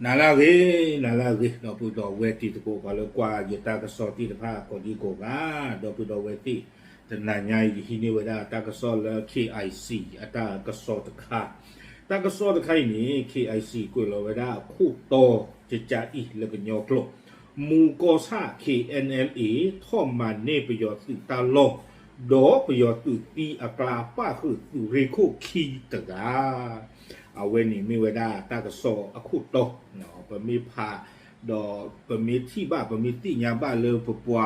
နၤလၢအဂ့ၤ, နၤလၢအဂ့ၤ, ဒီပုၢ်ဒီဝဲၢ်တံၤသကိး ပှၤလၢကွၢ်ယတၢ်ကစီၣ်သ့ၣ်တဖၣ်ကိးဒံကိးဂၤ, ဒီပုၢ်ဒီဝဲၢ်သ့ၣ်, တနၤညါအံၤ ယဟံးန့ၢ်ဝဲဒၣ်တၢ်ကစီၣ်လၢ KIC အတၢ်ကစီၣ်တခါ, တၢ်ကစီၣ်တခါအံၤန့ၣ် KIC ကွဲးလီၤဝဲဒၣ်အခိၣ်တီကကးအံၤလၢကညီကျိာ်, မူၤကီၢ်ဆၣ် KNLA ထီၣ်မၤန့ၢ်ပယီၤသုးတၢ်လီၢ်, ဒီးပယီၤသုးသံအကျါ ပၣ်ဃုာ်သုးရ့ၣ်ခိၣ်ခံတဂၤ အဝဲန့ၣ်မ့ၢ်ဝဲဒၣ်တၢ်ကစီၣ်အခိၣ်တီ, ပမ့ၢ်ဖး, ဒီးပမ့ၢ်ထံၣ်ဘၣ် ပမ့ၢ်သ့ၣ်ညါဘၣ်လၢပပှၤ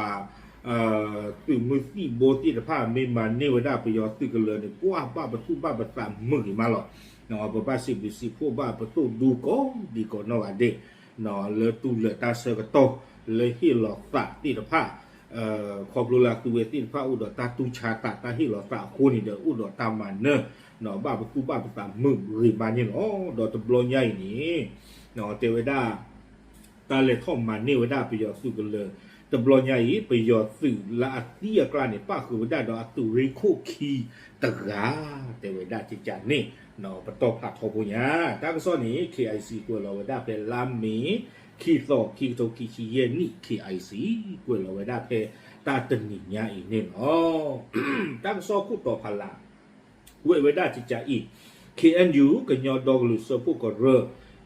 သုးမုၢ်သံၣ်ဘိသ့ၣ်တဖၣ် မ့ၢ်မၤန့ၢ်ဝဲဒၣ်ပယီၤသုးကလၢၤန့ၣ် ပှၤဘၣ်ပသူၣ်ဘၣ်ပသးမုာ်ဂ့ၤမးလီၤ. ပဘၣ်စံးဘျုးစံးဖှိၣ်ဘၣ်ပသိၣ်ဒူကိးဒံကိးနီၢ်ဂၤဒဲး, လၢတူၢ်လၢာ်တၢ်ဆၢကတီၢ် လၢဟ့ၣ်လီၤသးသ့ၣ်တဖၣ်, ခီဖျိလၢအသုဝဲသ့ၣ်တဖၣ်အိၣ်ဒီးတၢ်တူၢ်ဆါသး တၢ်ဟ့ၣ်လီၤသးအဃိန့ၣ်ဒီး အိၣ်ဒီးတၢ်မၤနၢၤ, ဘၣ်ပသူၣ်ဘၣ်ပသးမုာ်ဂ့ၤမးန့ၣ်လီၤ. ဒီးတဘျီညါအံၤန့ၣ် တဲဝဲဒၣ် တၢ်လဲၤထီၣ်မၤန့ၢ်ဝဲဒၣ်ပယီၤသုးကလၢၤ, တဘျီညါအံၤ ပယီၤသုးလၢအသံအကျါန့ၣ် ပၣ်ဃုာ်ဝဲဒၣ်ဒီးအသုးရ့ၣ်ခိၣ်ခံတဂၤ, တဲဝဲဒၣ်ကကးန့ၣ်, ပတီၢ်ဖးထီဖိညါ, တၢ်ကစီၣ်န့ၣ် KIC ကွဲးလီၤဝဲဒၣ်ဖဲလါမ့ၤ ခံသီ ခံကထိခံဆံယဲၢ်နံၣ် KIC ကွဲးလီၤဝဲဒၣ်ဖဲတၢ်တနံၤညါအံၤန့ၣ်လီၤ. တၢ်ကစီၣ်ခိၣ်တီဖးလၢ် ကွဲးဝဲဒၣ်ကကးအံၤ, KNU ကညီဒီကလုာ်စၢဖှိၣ်ကရၢ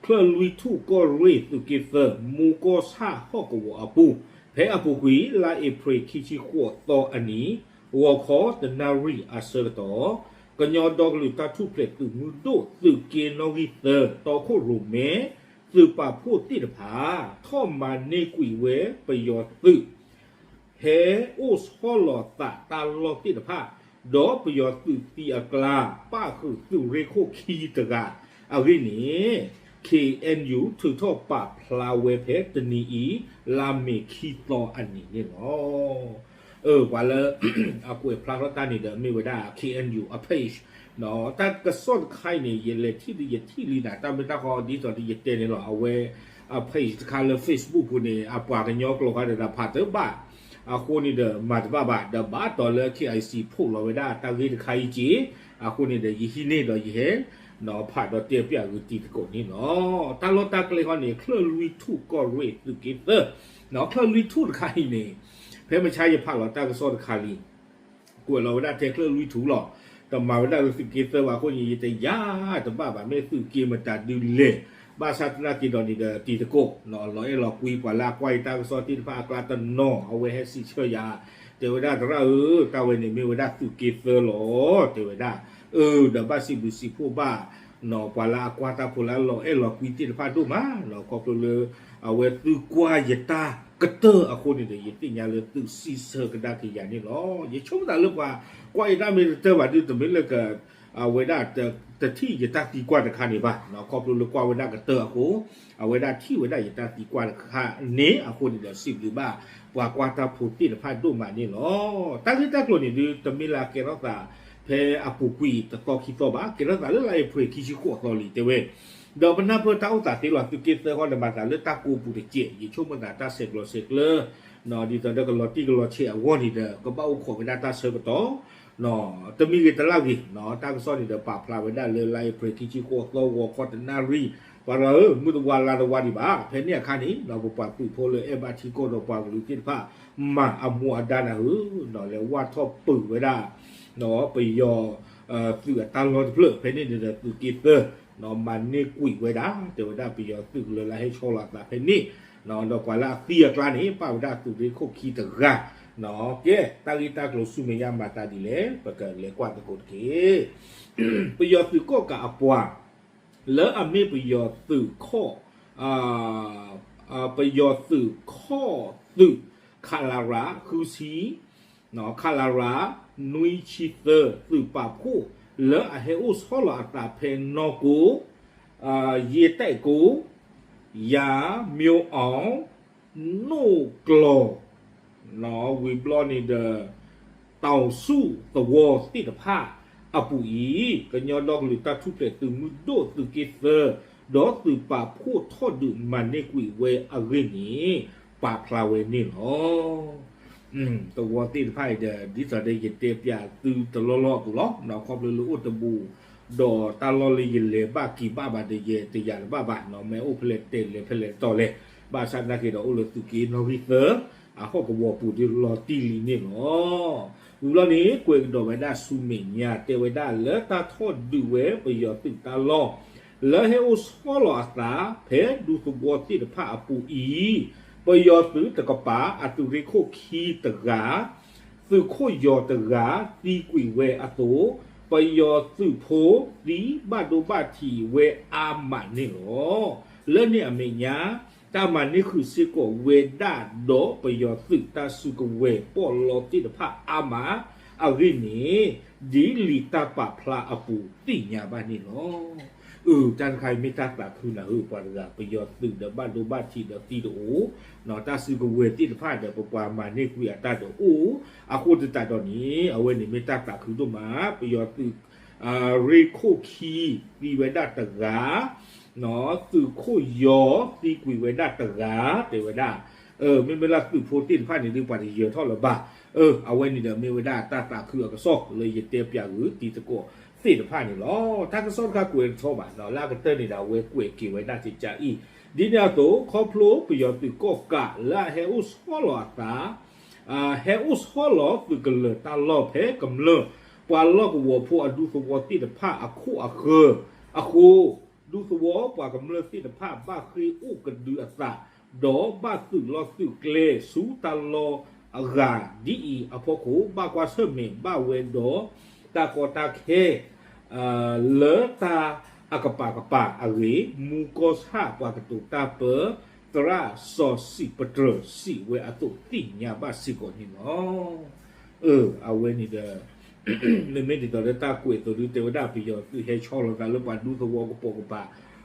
ချၢၣ်လွံၢ်ထူၣ်ကီၢ်ရ့ၣ်သုးက့သၢ မူၤကီၢ်ဆၣ်ဟီၣ်ကဝီၤအပူၤ, ဖဲအပူၤကွံာ် လါအ့ဖြ့ၣ်ခံဆံဃိးသီအနံၤ, ဂီၤခီတနၣ်ရံၣ်အဆၢကတီၢ်, ကညီဒီကလုာ်တၢ်ထူၣ်ဖျဲးသုးမုၢ်ဒိၣ်သုးက့နီၣ်ဂံၢ်သၢ တီခိၣ်ရိၣ်မဲ သုးပာ်ဖှိၣ်သ့ၣ်တဖၣ် ထီၣ်မၤန့ၢ်ကွံာ်ဝဲပယီၤသုး ဟဲအိၣ်ဆီလီၤသးတၢ်လီၢ်သ့ၣ်တဖၣ်, ဒီးပယီၤသုးသံအကျါ ပၣ်ဃုာ်သုးရ့ၣ်ခိၣ်ခံတဂၤအဂ့ၢ်န့ၣ် KNU ထုးထီၣ်ပာ်ဖျါဝဲဖဲတနံၤအံၤ လါမ့ၤခံသီအနံၤန့ၣ်လီၤ. အၢ ပှၤလၢအကွဲးဖျါထီၣ်တၢ်န့ၣ်ဒီး မ့ၢ်ဝဲဒၣ် KNU အ page တၢ်ကစီၣ်တခါအံၤန့ၣ် ယလဲၤထံၣ်ဒီးယထံၣ်လံနၤ တၢ်မ့ၢ်တၢ်ဃီဒ်သိးဒီးယတဲန့ၣ်လီၤ. အဝဲအ page တခါလၢ Facebook ပူၤန့ၣ် အပှၤကညီကျိာ်ဃီဒီးဖးတဘၣ်, အဃိန့ၣ်ဒီးမၤတဘၣ်ဘၣ်, ဒီးဘၣ်တီၤလၢ KIC ဖိးလီၤဝဲဒၣ်တၢ်ဂ့ၢ်တခါအံၤက့ၤ, အဃိန့ၣ်ဒီးယဟံးန့ၢ်ဒီးယဟဲ ဖးဒီးတဲပျးဂုာ်တံၤသကိးန့ၣ်လီၤ. တၢ်လီၢ်တၢ်ကျဲဃီန့ၣ် ချၢၣ်လွံၢ်ထူၣ်ကီၢ်ရ့ၣ်သုးက့သၢ, ချၢၣ်လွံၢ်ထူၣ်တခါအံၤန့ၣ် ဖဲမဆါယဖးလီၤတၢ်ကစီၣ်တခါလံ ကွဲးလီၤဝဲဒၣ်ထဲချၢၣ်လွံၢ်ထူၣ်လီၤ. တမၤဝဲဒၣ်လၢသုးက့သၢဘၣ်အဃိန့ၣ် ယတယာ်တဘၣ်ဘၣ် မ့ၢ်သုးက့မတၤဒုလဲၣ်, ဘၣ်ဆၣ်သနာ်က့ဒီးန့ၣ်ဒီးတံၤသကိး လီၤအဲၣ်လီၤကွံပှၤလၢအကွၢ်ယတၢ်ကစီၣ်သ့ၣ်တဖၣ်အကျါတနီၤ အဝဲဟဲစံးဆၢယၤ, တဲဝဲဒၣ်သရၣ်ဧၢ, တၢ်ဝဲန့ၣ်မ့ၢ်ဝဲဒၣ်သုးက့သၢလီၤ, တဲဝဲဒၣ်, အၢ ဒီးဘၣ်စံးဘျုးစံးဖှိၣ်ဘၣ် ပှၤလၢအကွၢ်တၢ်ဖိလၢအလီၤအဲၣ်လီၤကွံသ့ၣ်တဖၣ်ဒိၣ်မး, ခီဖျိလၢ အဝဲသုကွၢ်ယတၢ်ကတၢၢ်အဃိန့ၣ်ဒီး ယသ့ၣ်ညါလၢသုးစံးဆၢကဒါက့ၤယၤန့ၣ်လီၤ. ယဆိကမိၣ်သးလၢပှၤကွၢ်ယတၢ်မ့ၢ်တကတၢၢ်ဘၣ်ဒီး တမ့ၢ်လၢက အဝဲဒၣ်တထံၣ်ယတၢ်သံကွၢ်တခါန့ၣ်ဘၣ်, ခီဖျိလၢကွၢ်ဝဲဒၣ်ကတၢၢ်အဃိ အဝဲဒၣ်ထံၣ်ဝဲဒၣ်ယတၢ်သံကွၢ်တခါန့ၣ်အဃိန့ၣ်ဒီး စံးဘျုးဘၣ်ပှၤကွၢ်တၢ်ဖိသ့ၣ်တဖၣ်ဒိၣ်မးန့ၣ်လီၤ. တၢ်ဂ့ၢ်တၢ်ကျိၤန့ၣ်ဒုး တမ့ၢ်လၢအကဲထီၣ်သးဖဲအပူၤကွံာ်တသီခံသီဘၣ်, ကဲထီၣ်သးလၢလါအ့ဖြ့ၣ်ခံဆံဃိးသီလံ တဲဝဲ, ဒီးပနၢ်ပၢၢ်တၢ်အိၣ်သးသ့လီၤ. သုးက့သၢဃီန့ၣ် မၤသးလၢတၢ်ကိးပူၤတစဲး, ယဆိကမိၣ်သးတၢ်ဆဲးကျိးဆဲးကျၢ ဒ်သိးဒီးကလီၤတံၢ်ကလီၤဆဲးအဂီၢ်န့ၣ်ဒီး ကဘၣ်အိၣ်ခိးဝဲဒၣ်တၢ်ဆၢကတီၢ် တမံၤဂ့ၤတလၢ်ဂ့ၤ, တၢ်ကစီၣ်န့ၣ်ဒီးပာ်ဖျါဝဲဒၣ်လၢလါအ့ဖြ့ၣ်ခံဆံဃိးသီ ဂီၤခီတနၣ်ရံၣ်, ပှၤတဂၤဧၢ, မုၢ်တဝါလါတဝါဒံးဘၣ်, ဖဲန့ၣ်အခါန့ၣ် ပပှၤသုးဖိလၢအဲၣ်ဘၣ်ထံကီၢ်ဒီးပှၤကလုာ်သ့ၣ်တဖၣ် မၤအမူအဒါနၤဧၢ, လဲၤဝၢ်ထီၣ်ပုာ်ဝဲဒၣ် ပယီၤသုးအတၢ်လီၢ်တဖျၢၣ်, ဖဲန့ၣ်န့ၣ်ဒီးသုးက့သၢ မၤန့ၢ်ကွံာ်ဝဲဒၣ် တဲဝဲဒၣ်ပယီၤသုးကလၢၤလၢဟဲဆီလီၤအသးဖဲန့ၣ်, ဒီးပှၤလၢအသံအကျါန့ၣ် ပၣ်ဝဲဒၣ်သုးရ့ၣ်ခိၣ်ခံတဂၤ, ကဲ တၢ်ဂ့ၢ်တၢ်ကျိၤဆူမဲာ်ညါမၤသးဒ်လဲၣ် ပကလဲၤကွၢ်သကိးတက့ၢ်. ပယီၤသုးကီၣ်ကးအပှၤ လၢအမ့ၢ်ပယီၤသုးခီၣ် ပယီၤသုးခီၣ်သုး ခလရ ဃုဆံ, ခလရ နွံဆံသၢ သုးပာ်ဖှိၣ် လၢအဟဲအိၣ်ဆီလီၤအသးဖဲနီၢ်ကိ ယ့ၢ်တဲၣ်ကိ ယၤ မျိၢ်အီၣ် နိၣ်ကျီၤ ဝံၤဘျီန့ၣ်ဒီး တီၤဆူၣ်သဝီသ့ၣ်တဖၣ်အပူၤအံၤ ကညီဒီကလုာ်တၢ်ထူၣ်ဖျဲးသုးမုၢ်ဒိၣ်သုးက့သၢ ဒီးသုးပာ်ဖှိၣ်ထီၣ်ဒုးမၤန့ၢ်ကွံာ်ဝဲအဂ့ၢ်န့ၣ် ပာ်ဖျါဝဲန့ၣ်လီၤ. သဝီသ့ၣ်တဖၣ်အံၤဒီး ဒ်သိးဒီးယတဲပျးသုတလီၢ်လီၢ်အပူၤလီၤ. ခီဖျိလၢအိၣ်တဘူး ဒီးတၢ်လီၢ်လၢယလဲၤဘၣ်က့ၤဘၣ်ဘၣ်ဒီး ယတယာ်တဘၣ်ဘၣ်နီၤ, မ့ၢ်အိၣ်ဖဲလဲၣ်တဲလဲၤဖဲလဲၣ်တီၤလဲၣ်, ဘၣ်ဆၣ်သနာ်က့ဒီး အိၣ်လၢသုးက့နီၣ်ဂံၢ်သၢ အဟီၣ်ကဝီၤပူၤဒုးလီၤတံၢ်လံန့ၣ်လီၤ. ဝံၤလီၤန့ၣ် ကွဲးကဒီးဝဲဒၣ်ဆူမဲာ်ညါ တဲဝဲဒၣ်လၢတၢ်ထီၣ်ဒုးဝဲပယီၤသုးတၢ်လီၢ် လၢဟဲအိၣ်ဆီလီၤအသး ဖဲဒူသဝီသ့ၣ်တဖၣ်အပူၤအံၤ, ပယီၤသုးတကပၤ အသုးရ့ၣ်ခိၣ်ခံတဂၤ သုးခိၣ်ယီၤတဂၤ သံကွံာ်ဝဲအသိး, ပယီၤသုးဖိသံဘၣ်ဒိဘၣ်ထံးဝဲအါမးန့ၣ်လီၤ. လၢန့ၣ်အမဲာ်ညါ တၢ်မၤန့ၢ်ဃုာ်စ့ၢ်ကီးဝဲဒၣ်ဒီး ပယီၤသုးတၢ်စုကဝဲၤပီၣ်လီသ့ၣ်တဖၣ်အါမးအဂ့ၢ်န့ၣ် ဒ်လံာ်တၢ်ပာ်ဖျါအပူၤသ့ၣ်ညါဘၣ်န့ၣ်လီၤ. အၢ တၢ်တခါအံၤမ့ၢ်တၢ်သးခုနၤဧၢ ပှၤတဂၤ ပယီၤသုးဒီးဘၣ်ဒိဘၣ်ထံးဒီးသံတအိၣ်, တၢ်စုကဝဲၤသ့ၣ်တဖၣ်ဒီး ပပှၤမၤန့ၢ်ကွံာ်အတၢ်ဒီးအိၣ်, အဃိသတးဒီးန့ၣ် အဝဲန့ၣ်မ့ၢ်တၢ်သးခုဒိၣ်မး, ပယီၤသုး ရ့ၣ်ခိၣ်ခံသံဝဲဒၣ်တဂၤ, သုးခိၣ်ယီၤသံကွံာ်ဝဲဒၣ်တဂၤ, တဲဝဲဒၣ်, မ့မ့ၢ်လၢသုးဖိသ့ၣ်တဖၣ်န့ၣ်ဒုး ပှၤတယၢၤထီၣ်လၢၤဘၣ်. အဝဲန့ၣ်ဒီးမ့ၢ်ဝဲဒၣ်တၢ်သးခုအကစီၣ်လၢယတဲပၠးဂုာ်တံၤသကိးသ့ၣ်တဖၣ်န့ၣ်လီၤ. တၢ်ကစီၣ်တခါကွဲးတထီဘၣ်, လၢအကတၢၢ်န့ၣ်ဒီး အဝဲကွဲးက့ၤဝဲဒၣ်ကကးအံၤ, ဒ်န့ၣ်အသိး ခီဖျိပယီၤသုးကီၣ်ကးလၢအဟဲအိၣ်ဆီလီၤအသး ဟဲအိၣ်ဆီလီၤသုးကလၢၤတၢ်လီၢ်ဖဲကမျၢၢ် ပှၤလီၢ်ကဝီၤဖိအဒူသဝီသ့ၣ်တဖၣ်အခိၣ်အဃၢၤအဃိ, ဒူသဝီပှၤကမျၢၢ်သ့ၣ်တဖၣ်ဘၣ်ဃ့ၢ်အိၣ်ကဒုအသး, ဒီးဘၣ်သုးလီၢ်သုးကျဲဆူတၢ်လီၢ်အဂၤဒ်အံၤအဖီခိၣ် ဘၣ်ကွၢ်ဆၢၣ်မဲာ်ဘၣ်ဝဲဒီး တၢ်ကီတၢ်ခဲ လၢတၢ်အကပၤကပၤအဂ့ၢ် မူကီၢ်ဆၣ်ပှၤကတိၤတၢ်ပၢ သရၣ်စီၤစံးပတြၢၤစံးဝဲအသိးသ့ၣ်ညါဘၣ်စ့ၢ်ကီးန့ၣ်လီၤ. အဝဲန့ၣ်ဒီး မ့မ့ၢ်ဒ်သိးလၢတၢ်ကွဲးအသိးဒုး တဲဝဲဒၣ်ပယီၤသုးဟဲဆီလီၤသးလၢပှၤဒူသဝီကပိာ်ကပၤ,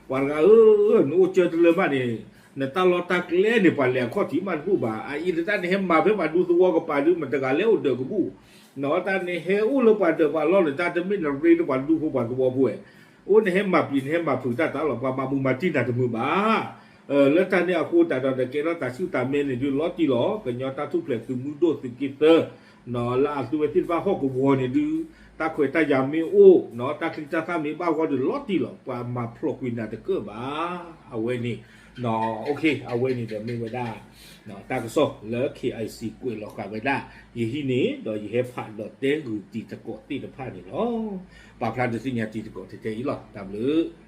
ပှၤတဂၤဧၢ, နအိၣ်ကၢတလၢဘၣ်န့ၣ် နတၢ်လီၢ်တၢ်ကျဲန့ၣ် ပှၤလဲၤအခီၣ်ထံးမးတဘူၣ်ဘၣ်, အအံၤလၢတၢ်နဟဲမၤဖဲပှၤဒူသဝီကပၤဒုး မတဂၤလဲၤအိၣ်ဒၢးကဘူၣ်, တၢ်နဟဲအိၣ်လၢပှၤဒၢးပှၤလီၢ်န့ၣ် တၢ်တမ့ၢ်နရ့လၢပှၤဒူဖိပှၤသဝီဖိဝဲ, အိၣ်နဟဲမၤပျံၤနဟဲမၤဖုးတၢ်တၢ်လီၤ ပှၤမၤမူမၤတံၢ်နၤတမုာ်ဘၣ်. လၢတၢ်န့ၣ်အဃိသတးဒီး ကဲထီၣ်တၢ်ဆူၣ်တၢ်မဲန့ၣ်ဒုးလီၤတံၢ်လီၤ, ကညီတၢ်ထူၣ်ဖျဲးသုးမုၢ်ဒိၣ်သုးက့သၢ လၢအသုဝဲသ့ၣ်တဖၣ်ဟီၣ်ကဝီၤန့ၣ်ဒုး တၢ်ခွဲးတၢ်ယာ်မ့ၢ်အိၣ်, တၢ်ချံတၢ်သၣ်မ့ၢ်ဘၣ်ဂီၢ်ဒုးလီၤတံၢ်လီၤ, ပှၤမၤဖျိးကွံာ်နၤတကၢၣ်ဘၣ်. အဝဲန့ၣ် အဝဲန့ၣ်ဒီးမ့ၢ်ဝဲဒၣ် တၢ်ကစီၣ်လၢ ခ့ၣ်အံၣ်စံၣ် ကွဲးလီၤဃာ်ဝဲဒၣ် ယဟံးန့ၢ် ဒီးယဟဲဖးဒီးတဲဂုာ်တံၤသကိးသ့ၣ်တဖၣ်န့ၣ်လီၤ. ပာ်ဖျါဒုးသ့ၣ်ညါတံၤသကိးထဲထဲအံၤလီၤ. တၢ်ဘျုး